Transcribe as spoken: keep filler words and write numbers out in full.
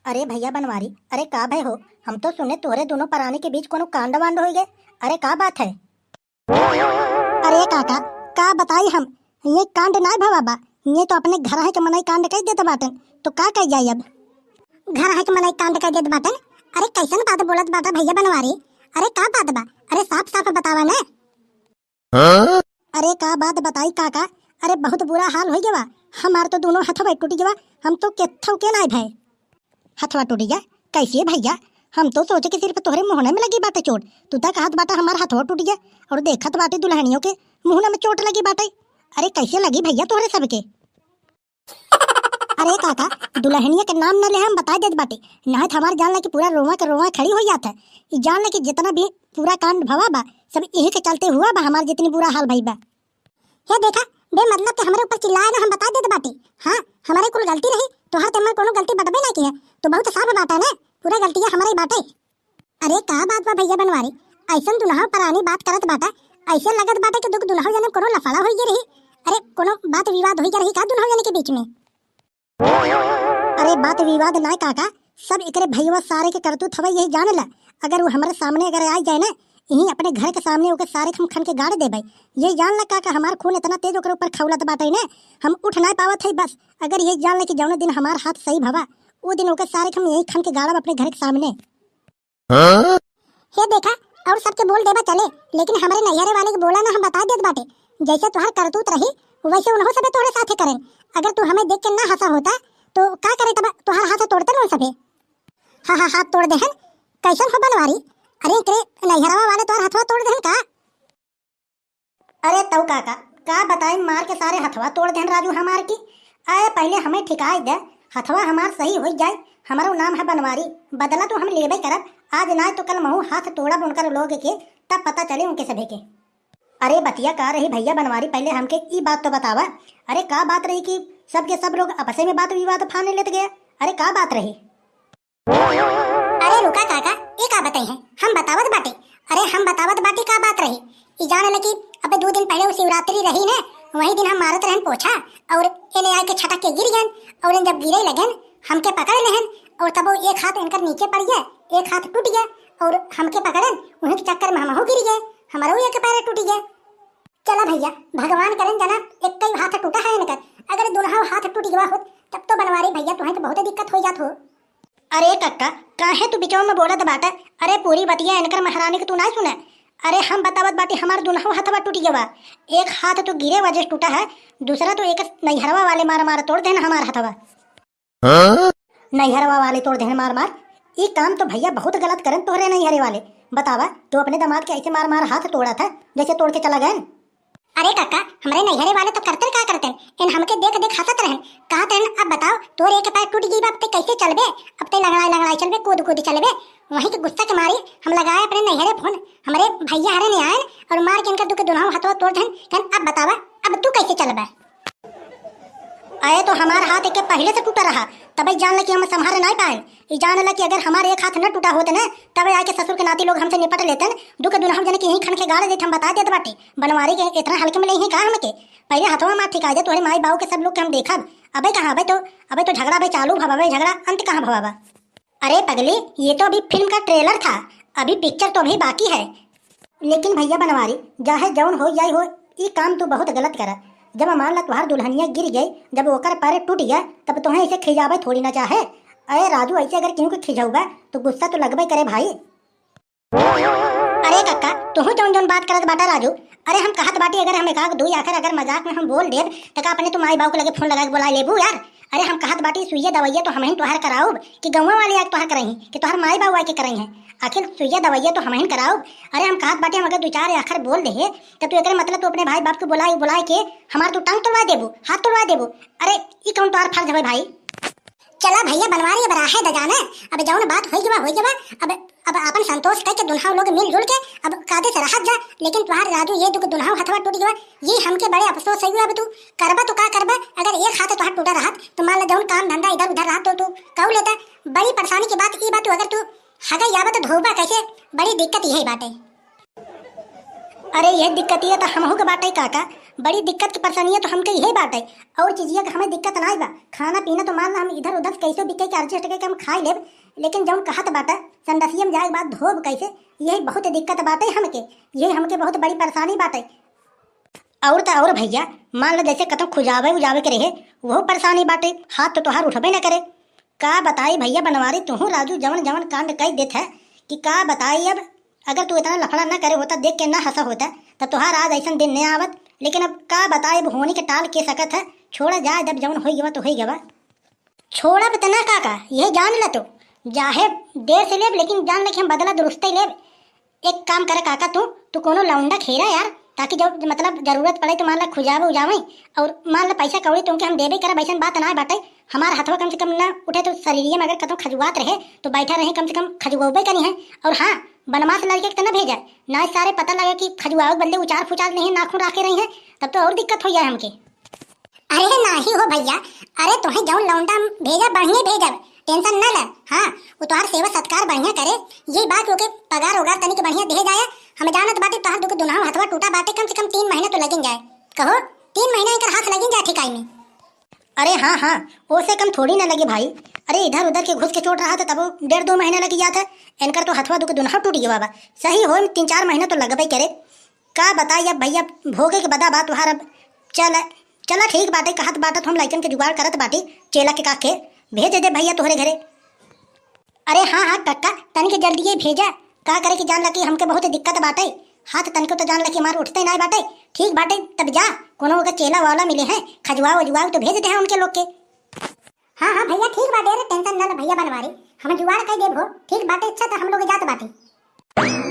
अरे भैया बनवारी, अरे का भय हो? हम तो सुने तोहरे दुनो परानी के बीच कोनो कांड वांड होइ गए। अरे का बात है? अरे काका, का बताई हम, ये कांड नाय भवा बा, ये तो अपने घर है के मनई कांड कइ देत बाटन, तो का कइ जाई अब? घर है के मनई कांड कइ देत बाटन? अरे कैसन बात बोलत बाटा भैया बनवारी? अरे का बात बा? अरे साफ साफ बतावा ना। अरे का बात बताई काका, अरे बहुत बुरा हाल होइ गवा, हमार तो दुनो हथवा टूट गवा, हम तो केथव के नाय भय। हथवा टूट गया? कैसे भैया? हम तो सोचे कि सिर्फ तोहरे मुहना में लगी बाटे चोट, तू तो कहत बाटा हमार हथवा टूट गया, और देखत बाटे दुल्हनियों के मुहना में चोट लगी बाटे। अरे कैसे लगी भैया तोहरे सबके? अरे काका, दुल्हनिया के नाम न ले हम बता देत बाटे, नाय तो हमार जान ला कि पूरा रोवा के रोवा खड़ी हो जात है। ई जान ला कि जितना भी पूरा कांड भवा बा, सब यही के चलते हुआ बा, हमार जितनी बुरा हाल भई बा। हे देखा, बेमतलब के हमरे ऊपर चिल्लाए ना, हम बता देत बाटी। हाँ, हमारे कुल गलती रही, तोहार ते हमार कोनो गलती बटबे ना की है, तो बहुत साफ बात है ना, पूरा गलतिया हमारे ही बाटे। अरे का बात बा भैया बनवारी, ऐसन दुल्हा परानी बात करत बाटा, ऐसे लगत बाटे कि दुख दुल्हा जने कोनो लफड़ा होई गए रही। अरे कोनो बात विवाद होई गए रही का दुल्हा जने के बीच में? अरे बात विवाद ना काका, सब एकरे भैया सारे के करतूत हवे, यही जान ला। अगर वो हमारे सामने अगर आ जाए ना, यही अपने घर के सामने ओके सारे के हम खन के गाड़ देबे। यही जान ला काका, हमार खून इतना तेज ओकरे ऊपर खौलत बाटे ना, हम उठ ना पावत है। बस अगर यही जान ला कि जौने दिन हमार हाथ सही भवा, वो दिन ओके सारे के हम यही खन के गाड़ब अपने घर के सामने। हाँ? हे देखा, और सबके बोल देबा चले, लेकिन हमरे नैहरे वाले के बोला ना, हम बता देत बाटे। जैसे तोहार करतूत रही, वैसे उन्हों सबे तोहरे साथे करें। अगर तू हमें देख के ना हंसा होता, तो का करे तब तोहार हाथ तोड़ते लोग सबे। हाँ, हाँ, हाथ तोड़ देहन। कैसन हो बनवारी? अरे, एकरे नैहरवा वाले तोहार हथवा तोड़ देहन का? अरे तऊ काका, का बताई, मार के सारे हथवा तोड़ देहन राजू हमार की। अरे पहले हमें ठिकाई दे, हथवा हमार सही हो जाए, हमारो नाम है बनवारी, बदला तो हम लेबे करब, आज ना तो कल महू हाथ तोड़ब उनकर लोग के, तब पता चले उनके सभे के। अरे बतिया का रही भैया बनवारी, पहले हमके ई बात तो बतावा। अरे का बात रही कि सबके सब लोग आपसे में बात विवाद फाने लेत गए? अरे का बात रही? अरे रुका काका, ई का बताई है? हम बतावत बाटी। अरे हम बतावत बाटी का बात रही। ई जान ले कि अबे दो दिन पहले वो शिवरात्रि रही ने, वही दिन हम मारत रहन पोछा और एने आके छटक के गिर गन और जब गिरे लगन हमके पकड़ लेहन और तब वो एक हाथ इनकर नीचे पड़ गया, एक हाथ टूट गया और हमके पकड़न, वहीं के चक्कर में हमहू गिर गए, हमारो एक पैर टूट गया। चला भैया, भगवान करन जना एक ही हाथ टूटा है इनकर, अगर दुनहौ हाथ टूट गवा होत तब तो बनवारी भैया तुहें तो बहुत दिक्कत हो जात हो। अरे कक्का, काहे तू बिचवा में बोलत बाटा? अरे पूरी बतिया इनकर महारानी के तू ना सुने। अरे हम बतावत बाटी हमार दुनहौ हथवा टूट गवा, एक हाथ तो गिरे वजह से टूटा है, दूसरा तो एक नैहरवा वाले मार मार तोड़ देना हमार हथवा। हाँ? नैहरवा वाले तोड़ देहन मार मार। ई काम तो भैया बहुत गलत करन तोहरे नैहरे वाले। बतावा, तू अपने दामाद के ऐसे मार मार हाथ तोड़ा था, जैसे तोड़ के चला गए। अरे काका, हमरे नैहरे वाले तो करते का करते, इन हमके देख देख हंसत रहन, कहत रहन, "अब बताओ, तोर एक पैर टूट गई बा, अब ते कैसे चलबे? अब ते लंगड़ाई लंगड़ाई चलबे, कूद कूद चलबे।" वहीं के गुस्सा के मारी हम लगाए अपने नैहरे फोन, हमरे भैया हरे ने आए और मार के इनका दुख दुनाव हथवा तोड़ देहन, कहन, "अब बतावा, अब तू कैसे चलबे?" अरे तो हमार हाथ एके पहले से टूटा रहा, तबे जान ले कि हम संभारे नाई पाए। ई जान ले कि अगर हमार एक हाथ न टूटा होत न, तबे आके ससुर के नाती लोग हमसे निपट लेतन। दुख दुनहु जने के यहीं खन के गाड़ देत, हम बता देत बाटी। बनवारी के इतना हल्के में लेही का हमके? पहले हथवा मार ठिका दे, तोहरे माई बाऊ के सब लोग के हम देखब। अबे कहाँ, अबे तो, अबे तो झगड़ा अबे चालू भवा, अबे झगड़ा अंत कहाँ भवा बा? अरे पगली, ये तो अभी फिल्म का ट्रेलर था, अभी पिक्चर तो अभी बाकी है। लेकिन भैया बनवारी, चाहे जौन हो जाई हो, ई काम तू बहुत गलत करा। जब मान ला तुहार दुल्हनिया गिर गई, जब ओकर पैर टूट गया, तब तोहें इसे खिजावे थोड़ी ना चाहे। अरे राजू, ऐसे अगर केहू के खिजौबा तो गुस्सा तो लगबे करे भाई। अरे कक्का, तोहू जौन जौन बात करत बाटा राजू, अरे हम कहत बाटी अगर हम एक आध दुई आखिर अगर मजाक में हम बोल देब त का अपने तू माई बाऊ के लगे फोन लगा के बोला लेबू यार? अरे हम कहत बाटी सुइया दवाइया तो हमहिन तोहार कराउब कि गौवा वाले आके तोहार करई कि तोहार माई बाऊ आके करई हैं? आखिर सुइया दवाइया तो हमहिन कराउब। अरे हम कहत बाटी हम अगर दो चार आखर बोल दे त तू एकरे मतलब तू अपने भाई बाप के बुलाए बुलाए के हमार तू टांग तोड़वा देबू, हाथ तोड़वा देबू। अरे ई कौन तोहार फर्ज हवे भाई? चला भैया बनवारी अब राहे द जाने, अब जौन बात होई गवा होई गवा, अब अब आपन संतोष कई के दुल्हा लोग मिलजुल के अब कायदे से रहत जा, लेकिन तुहार राजू ये दुख दुल्हा हथवा टूट गवा, ये हमके बड़े अफसोस है। अब तू करबा तो का करबा, अगर एक हाथ तुहार टूटा रहत तो मान ला जौन काम धंधा इधर उधर रहत तो तू कऊ लेता। बड़ी परेशानी की बात ई बात तू अगर तू हगे जाबा तो धोबा कैसे, बड़ी दिक्कत यही बाटे। अरे ये दिक्कत ये तो हमहू के बाटे काका, बड़ी दिक्कत की परेशानियाँ तो हमके यही बाटे, और चीजिया के हमें दिक्कत नाई बा। खाना पीना तो मान ला हम इधर उधर से कैसे भी कह के adjust करके हम खाई लेब, लेकिन जौन कहत बाटे संडसिया में जाए के बाद धोब कैसे, यही बहुत दिक्कत बाटे हमके, यही हमके बहुत बड़ी परेशानी बाटे। और त और भैया, मान लो जैसे कतौ खुजावे उजावे के रहे, वहू परेशानी बाटे, हाथ तो तोहार उठबे न करे। का बताई भैया बनवारी, तुहू राजू जवन जवन कांड कई देत है कि का बताई। अब अगर तू इतना लफड़ा न करे होता, देख के न हंसा होता, त तोहार आज ऐसन दिन न आवत। लेकिन अब का बताई, अब होनी के टाल के सकत है, छोड़ा जाए, जब जवन होई गवा तो होई गवा। छोड़ब त ना काका, यही जान ल तू, चाहे देर से लेब, लेकिन जान ल कि हम बदला दुरुस्ते लेब। एक काम करे काका, तू तू कोनो लौंडा खेरा यार, ताकि जब मतलब जरूरत पड़े तो मान ल खुजावे उजावे, और मान ल पैसा कौड़ी तुमके हम देबे करब, ऐसन बात ना बाटे। हमार हथवा कम से कम ना उठे तो शरीरिया में अगर कतौ खजुआत रहे तो बैठा रहे, कम से कम खजुआबे करी है। और हाँ, बनवास लड़के के त ना भेजा, ना सारे पता लगे कि खजुआवे के बदले उचार फुचार नहीं नाखून राखे रही है, तब तो और दिक्कत हो जाए हमके। अरे नाही हो भैया, अरे तोहे जौन लौंडा हम भेजा, बढ़िया भेजब, tension न ले। हाँ, वो तोहार सेवा सत्कार बढ़िया करे, यही बात ओके पगार ओगार तनिक बढ़िया दे जाए। हम जानत बाटे तोहार दुख दुनहु हथवा टूटा बाटे, कम से कम तीन महीना तो लगिन जाए। कहो, तीन महीना एकर हाथ लगिन जाए ठिकाई में। अरे हाँ हाँ, ओसे कम थोड़ी ना लगे भाई। अरे इधर उधर के घुस के चोट रहा था तब डेढ़ दो महीना लग जाता है, इनकर तो हथवा दुख दुनहु टूट गया बाबा। सही हो तीन चार महीना तो लगबे करे। का बताई अब भैया, भोगे के बदा बा तोहार। अब चल, चला ठीक बाटे, कहत बाटे तो हम लइकन के जुगाड़ करत बाटी, चेला के काके भेज दे भैया तोहरे घरे। अरे हाँ हाँ कक्का, तनिक जल्दिए भेजा, का करे कि जान ला कि हमके बहुत दिक्कत बाटे, हाथ तनिको तो जान ला कि हमार उठते ना बाटे। ठीक बाटे, तब जा, कोनो अगर चेला वाला मिले हैं, खजुआ वजुआ तो भेज दे हैं उनके लोग के। हाँ हाँ भैया ठीक बाटे, अरे tension ना लो भैया बनवारी, हम जुगाड़ कर देब हो। ठीक बाटे, अच्छा तो हम लोग जात बाटी।